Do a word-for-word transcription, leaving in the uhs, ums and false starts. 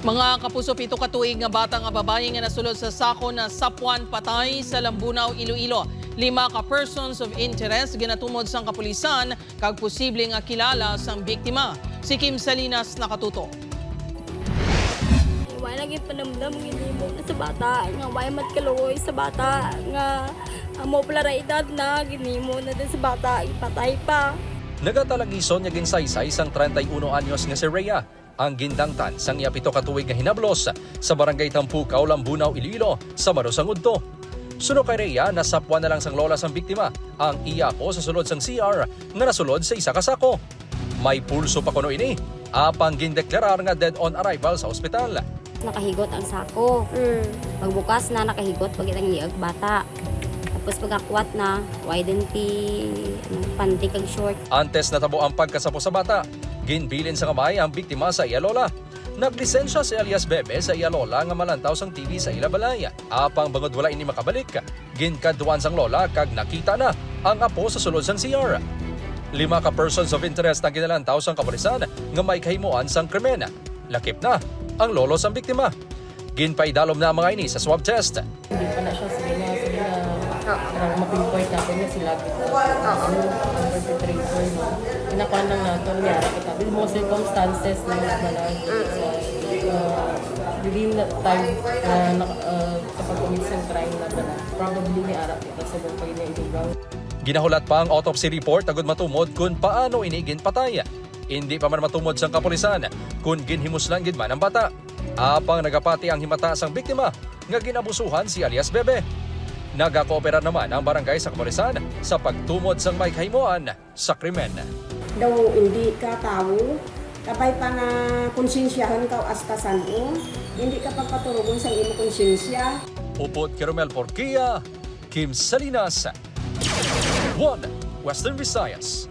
Mga kapuso, pito ka tuig nga bata nga babayi nga nasulod sa sako na sapwan patay sa Lambunao, Iloilo. Lima ka persons of interest ginatumod sang kapulisan kag posible nga kilala sang biktima. Si Kim Salinas nakatuto. Wala naging panamdam ginimo na sa bata nga wala magkaluoy sa bata nga amo pala ra edad na ginimo na din sa bata ipatay pa. Nagatalangiso niya ginsaysay sang treinta y uno anyos nga si Rhea, ang gindangtan sang iya pito ka tuig nga hinablos sa Barangay Tampukaw, Lambunao, Iloilo, Sabado sang udto. Suno kay Rhea, nasapwan na lang sang lola sang biktima ang iya apo sa sulod sang C R nga nasulod sa isa ka sako. May pulso pa kuno ini, apang gindeklarar nga dead on arrival sa ospital. Nakahigot ang sako. Pagbukas na, nakahigot pa gid ang liag bata. Tapos pagakwat na, wala din ti ano, panty kag short. Antes natabo ang pagkasapo sa bata, ginbilin sang amay ang biktima sa iya lola. Naglisensya si alias Bebe sa iya lola nga malantaw sang T V sa ila balay. Apang bangod wala ini makabalik, ginkadtuan sang lola kag nakita na ang apo sa sulod sang C R. Lima ka persons of interest ang ginalantaw sang kapulisan nga may kahimuan sang krimen. Lakip na ang lolo sang biktima. Ginpaidalom na ang mga ini sa swab test. Hindi pa na siya, sige na, sige na. Parang ma-pinpoint natin nga sila gid ang perpetrator, no? Inakuan lang natin, may ara kita. Dahil mga circumstances na nga na uh, within that time na, na uh, sa pag-commit sa crime na pala, probably may ara kita sa buong pag-iniibigang. Ginahulat pa ang autopsy report agud matumod kung paano ini ginpatay. Hindi pa man matumod sang kapulisan kung ginhimuslan gid man ang bata. Apang nagapati ang himata sang biktima nga ginabusuhan si alias Bebe. Nagakooperar naman ang barangay sa kapulisan sa pagtumod sang may kahimuan sa krimen. Daw hindi ka tawo, kabay pa nga konsensyahan ka hasta san-o, hindi ka pagpaturugon sa imo konsensya. Upod kay Romel Porquia, Kim Salinas, One Western Visayas.